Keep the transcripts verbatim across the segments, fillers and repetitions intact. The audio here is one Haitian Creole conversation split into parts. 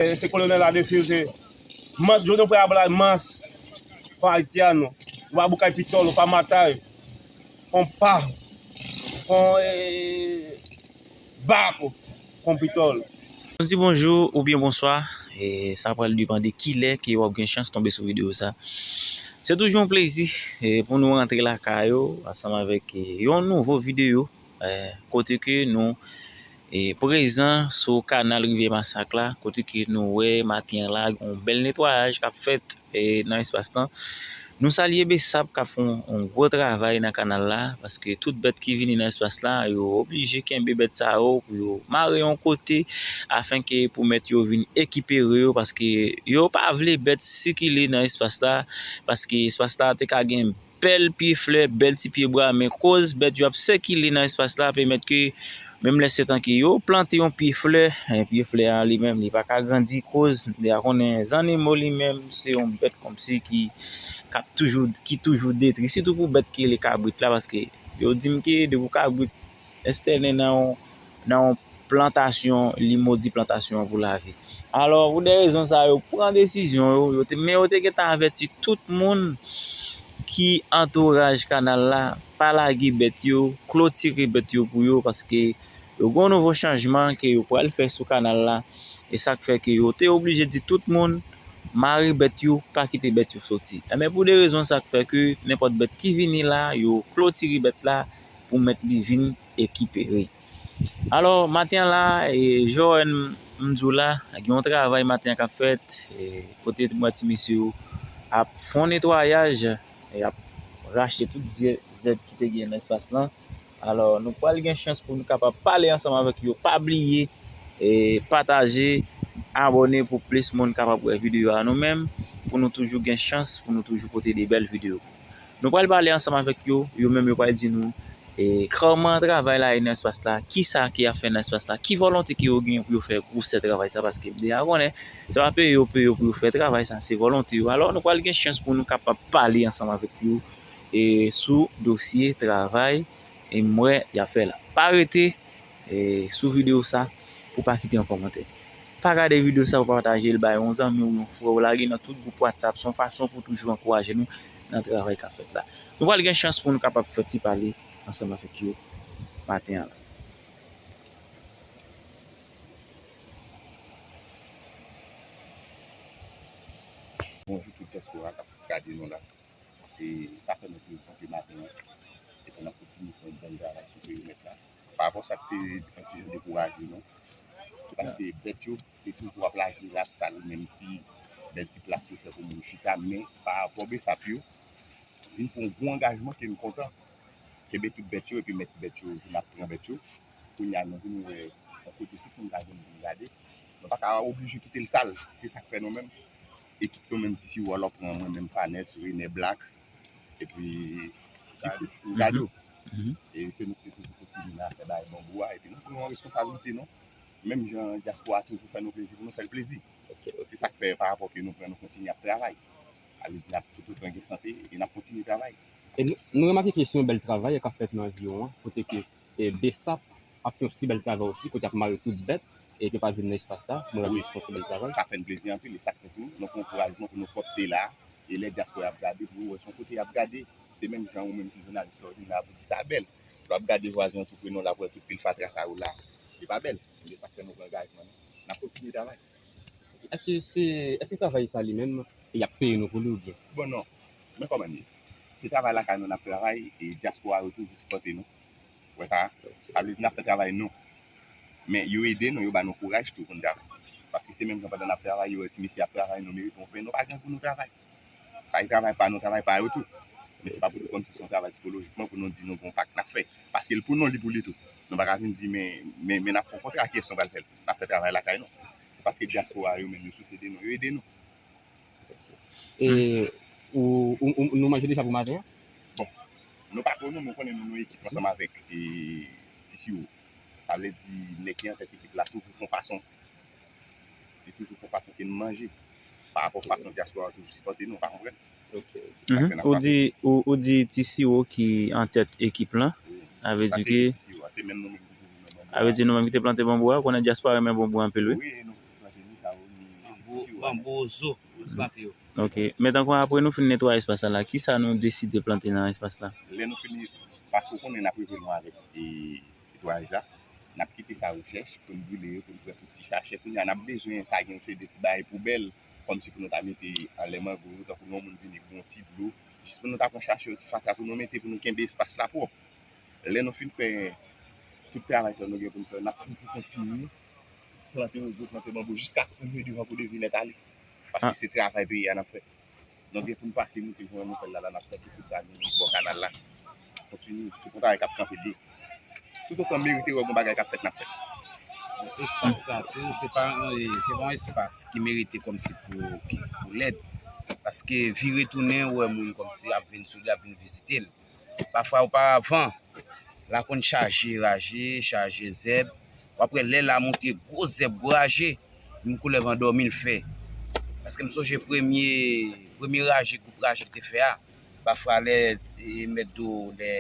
Eh, se Colonel Adesil, se Mas, Jono Preabla, Mas, con haitiano, Wabucay Pitol, pa Matay, con pa, con eh, Baco, con Pitol. Nou di bonjou oubyen bonswa. E sa pral depann de kilè ke w ap gen chans tonbe sou videyo sa. Se toujou yon plezi e pou nou rantre lakay ou ansanm avèk e yon nouvo videyo e kote ke nou e prezan sou kanal Rivyè Masak la, kote ke nou wè maten an la gen yon bèl netwayaj k ap fèt e nan espas lan. Nou salye BSAP k ap fè yon, yon gwo travay nan kanal la, paske tout bèt ki vini nan espas la, yo oblije kenbe bèt sa yo pou yo mare yon kote, afenke pou mèt yo vin ekipere yo, paske yo pa vle bèt sikile nan espas la, paske espas la te ka gen bèl pye flè, bèl ti pye bwa, men koz bèt yo ap sikile nan espas la, pèmèt ke menm lè se tan ke yo plante yon pye flè, e pye flè a li menm, li pa ka grandi, koz, deja konnen zannimo li menm, se yon bèt kòmsi ki, k ap toujou, ki toujou detri, sitou pou bèt ki rele kabrit la, paske yo di m ke depi w kabrit estènen nan yon, nan yon plantasyon, li modi plantasyon an pou lavi. Alò, pou de rezon sa, yo pran desizyon, yo, yo te, men yo te gentan avèti tout moun ki antouraj kanal la, pa lage bèt yo, klotire bèt yo pou yo, paske yo gen yon nouvo chanjman ke yo pral fè sou kanal la, e sa k fè ke yo te oblije di tout moun, mare bèt yo, pa kite bèt yo soti. Enben, pou de rezon sa k fè ke nenpòt bèt ki vini la, yo klotire bèt la pou mèt li vin ekipere. Alò, maten an la, e, jan m di w la, gen yon travay maten an k ap fèt, e, kote m wè ti mesye yo ap fè yon netwayaj, e, ap rachte tout zè-, zèb ki te gen nan espas lan. Alò, nou pral gen chans pou nou kapab pale ansanm avèk yo. Pa bliye, e, pataje, abòne pou plis moun kapab wè videyo a nou menm, pou nou toujou gen chans, pou nou toujou pote de bèl videyo. Nou pral pale ansanm avèk yo, yo menm yo pral di nou, e, kòman travay la ye nan espas la, kisa ke y ap fè nan espas la, ki volonte ke yo genyen pou yo fè gwosè travay sa, paske m deja konnen, se pa peye yo peye yo pou yo fè travay sa, se volonte yo. Alò, nou pral gen chans pou nou kapab pale ansanm avèk yo, e, sou dosye travay, e, m wè y ap fè la. Pa rete, e, sou videyo sa pou pa kite yon kòmantè. Pa gade videyo sa pou pataje l bay yon zanmi w, yon frè w, lage nan tout gwoup WhatsApp. Se yon fason pou toujou ankouraje nou nan travay k ap fèt la. Nou pral gen chans pou nou kapab fè ti pale ansanm avèk yo maten an la. Bonjou tout dyaspora k ap gade nou la. E sa fè nou plezi maten an. E pou n ap kontinye fè yon bon travay sou perimèt la. Pa rapò sa k te yon ti jan dekouraje nou, se paske bèt yo te toujou ap lage rad sal, menm ti bèl ti plas yo fè pou moun chita, men pa rapò BSAP yo vin pran yon gwo angajman ke nou kontan. Kenbe tout bèt yo epi mèt bèt yo vin ap pran bèt yo. Kounye a, nou vin wè yon kote tout moun ka vin, vin gade. Nou pa ka oblije kite l sal. Se sa k fè nou menm, ekip nou menm, Ti Siwo, alò pran mwen menm, Fanès, Rene, Black, epi Ti Kou, Gado. E se nou ki te toujou kontinye nan afè bay banbou a, epi nou pran yon responsablite, non. Menm jan dyaspora toujou fè nou plezi, pou nou fè l plezi. Se sa k fè, pa rapò ke nou pran, nou kontinye ap travay. Sa vle di, n ap toutotan gen sante, e n ap kontinye travay. E nou, nou remake ke se yon bèl travay k ap fèt nan enviwon an, kote ke, e, BSAP ap fè yon si bèl travay osi, kote y ap mare tout bèt, e ke pa vin nan espas sa, mwen wè ke se yon si bèl travay. Sa fè n plezi anpil, e sa k fè tou, nou pran ankourajman pou nou pòte la, e lè dyaspora ap gade, pou yo wè se yon kote y ap gade, se menm jan ou menm ki jounalis la, ou vin la, pou di sa bèl. Lè w ap gade vwazen an tou pre non la, pou wè tout pil fatra sa yo la, li pa bèl. Se sa k fè nou pran angajman, non. N ap kontinye travay. Èske se, èske travay sa li menm, y ap peye nou pou li oubyen? Bon, non. Men kòman l ye? Se travay lakay nou n ap travay, e dyaspora yo toujou sipòte nou. Ou wè sa? Sa vle di n ap fè travay nou. Men yo ede nou, yo ba nou kouraj tou pou n travay. Paske se menm jan pandan n ap travay, yo wè ti mesye ap travay, nou merite yon pen, nou pa gen pou nou travay. Sa e travay pa nou, travay pa yo tou. Men se pa pou nou kòmsi se yon travay sikolojikman pou nou di nou gon pa k n ap fè. Paske l pou nou, li pou li tou. Nou pa ka vin di, men, men, men n ap fè yon kontra, kiyès nou pral fè l? N ap fè travay lakay nou. Se paske dyaspora yo menm, yo souse de nou, yo ede nou. E, ou, ou, ou, nou manje deja pou maten an? Bon, nou pa twò non, men w konnen nou, nou ekip ansanm avèk, e, Ti Siwo. Sa vle di, nèg ki antèt ekip la toujou fè yon fason. Li toujou fè yon fason ke n manje. Pa rapò fason dyaspora toujou sipòte nou, ou pa konprann? Ou di, ou, ou di Ti Siwo ki antèt ekip lan. Wi. Sa vle di ke Ti Siwo a, se menm nou menm ki toujou nan banbou a. Sa vle di nou menm ki te plante banbou a, ou konnen dyaspora renmen banbou anpil, wi. Wi, nou plante ni sa yo, ni Banbo, zo, yo te plante yo. Ok. Men tankou apre nou fin netwaye espas la, la, kisa nou deside plante nan espas la? Lè nou fini, paske w konnen n ap rive lwen avèk e, netwayaj la, n ap kite sa rechèch pou n brile yo, pou n pran tout ti sachè. Kounye a, n ap bezwen ta gen yon seri de ti bagay poubèl, kòmsi pou nou ta mete anlè mango yo, tankou lè yon moun vini pou yon ti dlo, jis pou nou ta pran sachè yo, ti fatra pou nou mete pou nou kenbe espas la pwòp. Lè nou fin fè tout travay sa nou gen pou n fè, n ap tou kontinye plante wozo, plante banbo jiska rive devan pou devi nèt ale. Paske se travay peyi a n ap fè. Nou gen pou n pase moute jan nou fè l la, la n ap fè tout sa nou bò kanal la. Kontinye, se pou travay k ap kanpe byen. Toutotan merite wè gon bagay k ap fèt, n ap fè. Espas sa tou, se pa, se pa yon espas ki merite kòmsi pou, ki, pou lèd. Paske vire tounen, ou wè moun kòmsi ap vin sou li, ap vin vizite l. Pafwa oparavan, la konn chaje raje, chaje zèb. W ap wè lè la moute gwo zèb, gwo raje, menm koulèv andòmi l fè. Paske m sonje premye, premye raje, gwoup raje m te fè a, pafwa lè, e, mèt di w, lè,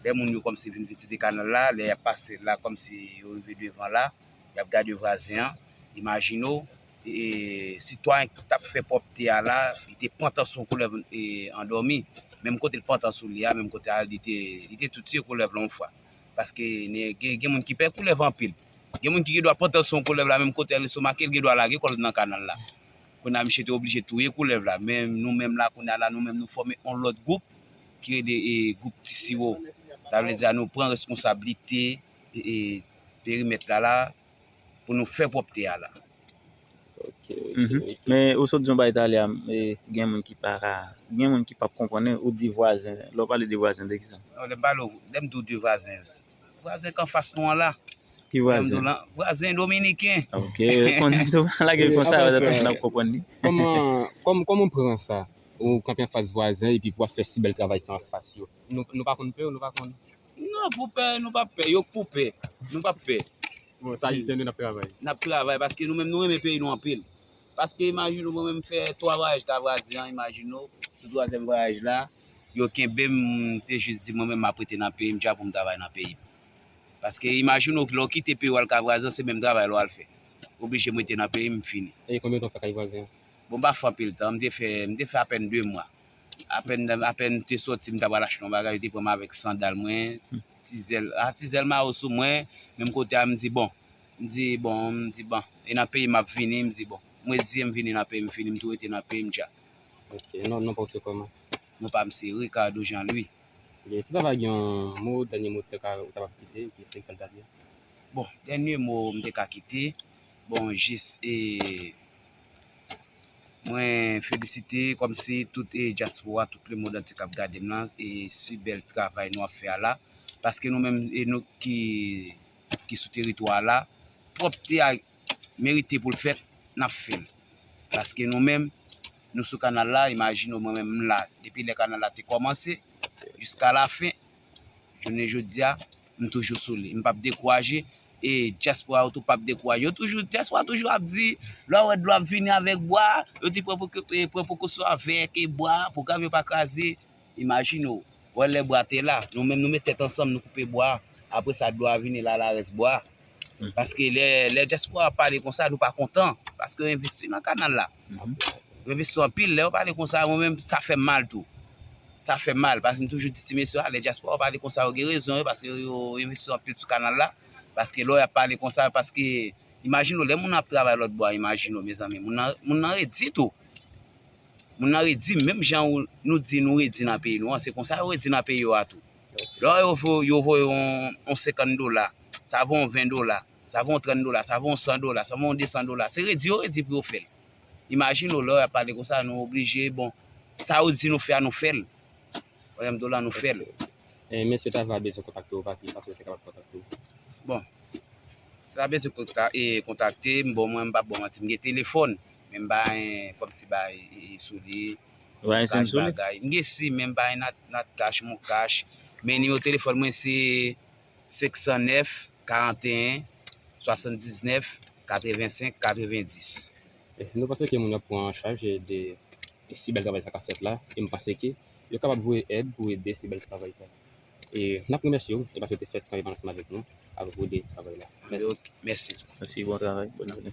lè moun yo kòmsi vin vizite kanal la, lè y ap pase la, kòmsi yo rive devan la, y ap gade vwazen an, imajine w, e, sitwayen ki t ap fè pwòpte a la, li te pantan sou yon koulèv, e, andòmi. Menm kote l pantan sou li a, menm kote a, li te, li te tou tiye koulèv la yon fwa. Paske gen, gen moun ki pè koulèv anpil. Gen moun ki gendwa pantan sou yon koulèv la, menm kote a, li estomake, li gendwa lage kò l nan kanal la. Kounye a, misye te oblije touye koulèv la. Men nou menm la, kounye a la, nou menm nou fòme yon lòt gwoup ki rele, e, gwoup Ti Siwo. Sa vle di a nou pran reskonsablite, e, e, perimèt la la, pou nou fè pwòpte a la. Ok, ok, ok. Men ou sot di yon bagay talè a, e, gen moun ki pa ka, gen moun ki p ap konprann, ou di vwazen. Lè w pale de vwazen, de kisa? Non, lè m pale w, lè m di w de vwazen yo, se vwazen k anfas nou an la. Ki vwazen? Lè m di w la, vwazen dominiken. Ok, ou konn tou lage l konsa, anfas, lè n ap konprann li. Kòman, kòm-, kòman w pran sa? Ou kanpe anfas vwazen epi pou w ap fè si bèl travay sa anfas yo. Nou, nou pa konn pè w, nou pa konn. Non, pou pè, nou p ap pè. Yo k pou pè. Nou p ap pè. Bon, sa jis di nou n ap travay. N ap travay paske nou menm nou renmen peyi nou anpil. Paske imajine w, mwen menm m fè twa vwayaj ka vwazen an, imajine w, sou twazyèm vwayaj la, yo kenbe m, m te jis di mwen menm m ap rete nan peyi m dja pou m travay nan peyi m. Paske imajine w, lè w kite peyi w al ka vwazen an, se menm travay la w al fè. Oblije m rete nan peyi m, m fini. E konbyen tan w fè kay vwazen an? Bon, m pa fè anpil tan, m te fè, m te fè apèn de mwa. Apèn, apèn m te sòti, m ta pral achte yon bagay, yo te pran m avèk sandal mwen, ti zèl, a, ti zèl mayo sou mwen, menm kote a, m di, bon, m di, bon, m di, bon, e nan peyi m ap vini, m di, bon, m reziye m vini nan peyi m, fini, m tou rete nan peyi m dja. Ok, non, non pa w se kòman? Non pa m se Ricardo Jean Louis. Ok, si ta va gen yon mo, dènye mo, ou ta ka, ou ta va kite, ki se fè l ta di a? Bon, dènye mo m te ka kite, bon, jis, e, mwen felisite kòmsi tout, e, dyaspora, tout lemonn antye k ap gade m lan, e, si bèl travay nou ap fè a la. Paske nou menm, e, nou ki, ki sou teritwa a la, pwòpte a merite pou l fèt, n ap fè l. Paske nou menm, nou sou kanal la, imajine w, mwen menm m la, depi lè kanal la te kòmanse, jiska lafen, jounen jodi a, m toujou sou li. M p ap dekouraje, e dyaspora yo tou p ap dekouraje. Yo toujou, dyaspora toujou ap di, lè w wè dlo ap vini avèk bwa, yo di pran poko-, e, pran prekosyon avèk, e, bwa, pou kay yo pa kraze. Imajine w, wè lè bwa te la, nou menm nou met tèt ansanm, nou koupe bwa, apre sa dlo a vini la, la rès bwa. Paske lè, lè dyaspora ap pale konsa, nou pa kontan, paske yo envesti nan kanal la. Yo envesti anpil, lè yo pale konsa, mwen menm, sa fè m mal tou. Sa fè m mal, paske m toujou di ti mesye a, lè dyaspora pale konsa, yo gen rezon yo, paske yo envesti anpil sou kanal la. Paske lè y ap pale konsa, paske, imajine w, lè moun ap travay lòt bò a, imajine w, mezanmi, moun nan, moun nan redi tou. Moun nan redi, menm jan ou, nou di nou redi nan peyi nou an, se konsa yo redi nan peyi yo a tou. Lè yo vo-, yo voye yon, yon senkant dola, sa vo yon ven dola, sa vo yon trant dola, sa vo yon san dola, sa vo yon de san dola, se redi yo redi pou yo fè l. Imajine w, lè y ap pale konsa, nou oblije, bon, sa yo di nou fè a, nou fè l. Pwoblèm dola, nou fè l. E, mesye ta va bezwen kontakte w, pa ki fason yo te kapab kontakte w? Bon, si ta bezwen konta-, e, kontakte m, bon, mwen, m p ap ba w manti, m gen telefòn, men m pa gen kòmsi bay, e, e, sou li, bay sim sou li? Bagay. M gen sim, men m pa gen nat, nat cash, mon cash. Men nimewo telefòn mwen se senk san nèf, karanteyen, swasanndiznèf, katrevensenk, katrevendis. E, nou panse ke moun yo ap pran an chaj de, de si bèl travay sa k ap fèt la, e m panse ke yo kapab voye èd pou ede si bèl travay sa. E n ap remèsye w, e paske w te fè ti kanpe ansanm avèk nou. ap rode travay la. Mèsi. Ok, mèsi. Mèsi, bon travay, bòn jounen.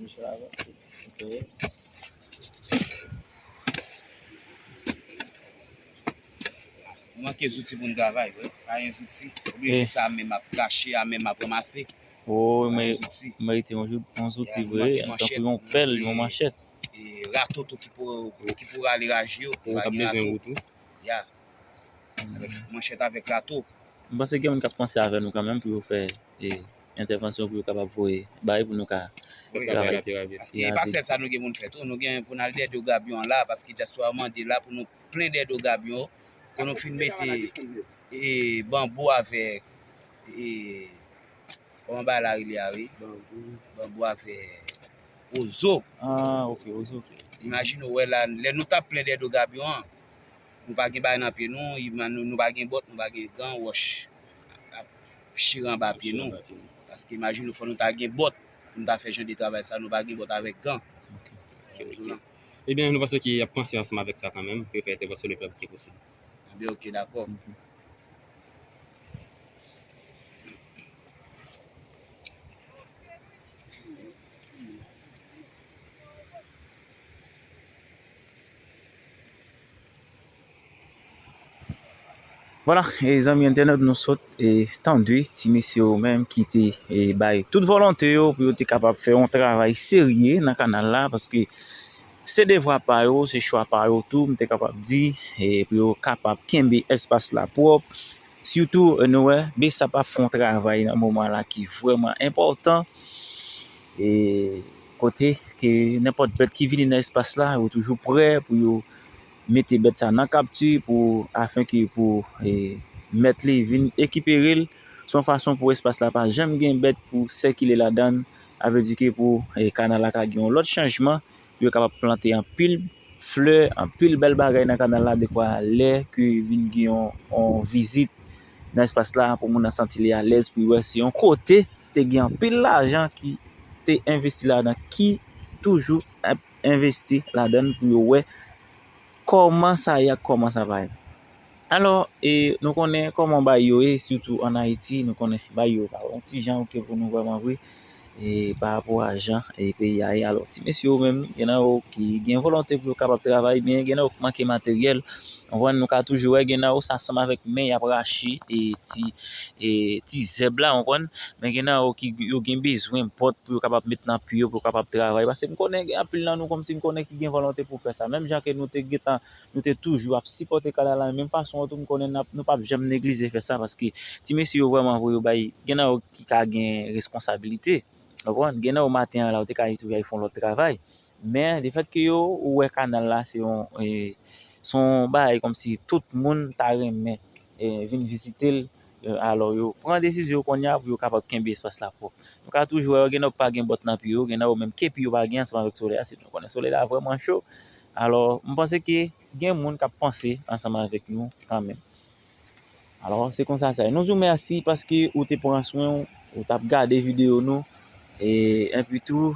Nou manke zouti pou n travay, vre. Pa gen zouti. Oubyen sa menm ap rache, a menm ap ranmase. Oh, mwen, mwen rete yon jou, yon zouti vre, tankou yon pèl, yon manchèt. E rato tou ki pou, ki pou rale raje yo. Ou pa gen rato. Ya. Avèk manchèt, avèk rato. M panse gen moun k ap panse avè nou kanmenm pou yo fè, e, entèvansyon pou yo kapab voye bagay pou nou ka travay. Paske e pa sèl sa nou gen pou n fè tou. Nou gen pou n al dèyè do gabyon an la, paske dyaspora mande la pou nou plen dèyè do gabyon, pou nou fin mete, e, banbou avèk, e, kòman bagay la rele a, wi? Banbou avèk ozo. Ah, ok, ozo. Imajine w wè la, lè nou t ap plen dèyè do gabyon an, nou pa gen bagay nan pye nou, nou, nou pa gen bòt, nou pa gen gan, wòch ap chire anba pye nou. Paske imajine w, fò nou ta gen bòt pou nou ta fè jan de travay sa, nou pa gen bòt avèk gan. Ok, ok. Ebyen, nou panse ke y ap panse ansanm avèk sa kanmenm, pou yo fè entèvansyon le pli rapid ke posib. Ebyen, ok, dakò. Vwala, e zanmi entènot, nou sot, e, tande ti mesye yo menm ki te, e, bay tout volonte yo pou yo te kapab fè yon travay serye nan kanal la, paske se devwa pa yo, se chwa pa yo tou, m te kapab di, e pou yo kapab kenbe espas la pwòp. Sitou, e, nou wè, BSAP ap fè yon travay nan moman la ki vrèman enpòtan, e kote ke nenpòt bèt ki vini nan espas la, yo toujou prè pou yo mete bèt sa nan kapti pou, afenke pou, e, mèt li vin ekipere l. Se yon fason pou espas la pa janm gen bèt pou sikile ladan l. A vle di ke pou, e, kanal la ka gen yon lòt chanjman, pou yo kapab plante anpil flè, anpil bèl bagay nan kanal la, dekwa lè ke vin gen yon, yon vizit nan espas la, pou moun nan santi li alèz, pou yo wè se yon kote te gen anpil lajan ki te envesti ladan, ki toujou ap envesti ladan l pou yo wè kòman sa ye ak kòman sa pa ye. Alò, e, nou konnen kòman bagay yo ye, sitou ann Ayiti, nou konnen bagay yo pa yon ti jan, ok, pou nou vrèman vre, e, pa rapò a jan, e, peyi a ye. Alò, ti mesye yo menm, gen nan yo ki gen volonte pou yo kapab travay, men gen nan yo ki manke materyèl. Ou konprann, nou ka toujou wè, gen nan yo sa sanm avèk men y ap rache, e, ti, e, ti zèb la, ou konprann. Men gen nan yo ki yo gen bezwen bòt pou yo kapab met nan pye yo, pou yo kapab travay. Paske m konnen gen anpil nan nou kòmsi m konnen ki gen volonte pou fè sa. Menm jan ke nou te gentan, nou te toujou ap sipòte kanal la, menm fason an tou, m konnen n ap, nou p ap janm neglije fè sa, paske ti mesye yo vrèman vre yo bay, gen nan yo ki ka gen responsabilite. Ou konprann? Gen nan yo maten an la, yo te ka toujou al fè yon lòt travay. Men, lefètke yo, ou wè kanal la, se yon, e, se yon bagay kòmsi tout moun ta renmen, e, vin vizite l, e, alò yo pran desizyon kounye a pou yo kapab kenbe espas la pwòp. Nou ka toujou wè yo, gen nan yo pa gen bòt nan pye yo, gen nan yo menm kepi yo pa gen ansanm avèk solèy la, sitou nou konnen solèy la vrèman cho. Alò, m panse ke gen moun k ap panse ansanm avèk nou kanmenm. Alò, se konsa sa ye. Nou di w mèsi paske ou te pran swen w, ou t ap gade videyo nou, e, enpi tou,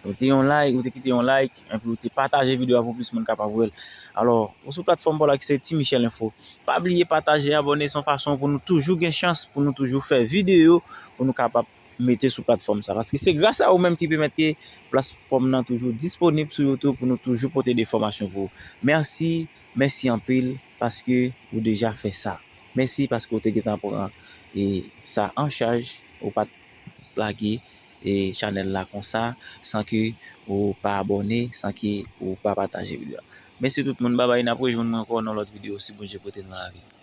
ou te yon like, ou te kite yon like, enpi ou te pataje videyo a pou plis moun kapab wè l. Alò, ou sou platfòm pa w la ki se Ti Michel Info. Pa bliye pataje, abòne, se yon fason pou nou toujou gen chans, pou nou toujou fè videyo, pou nou kapab mete sou platfòm sa. Paske se gras a ou menm ki pèmèt ke platfòm nan toujou disponib sou YouTube pou nou toujou pote de enfòmasyon pou ou. Mèsi, mèsi anpil paske ou deja fè sa. Mèsi paske ou te gentan pran, e, sa an chaj, ou pa t lage, e, chanèl la konsa, san ke ou pa abòne, san ke ou pa pataje videyo a. Mèsi tout moun, babay, n ap rejwenn mwen ankò nan lòt videyo si Bondye pote n nan lavi.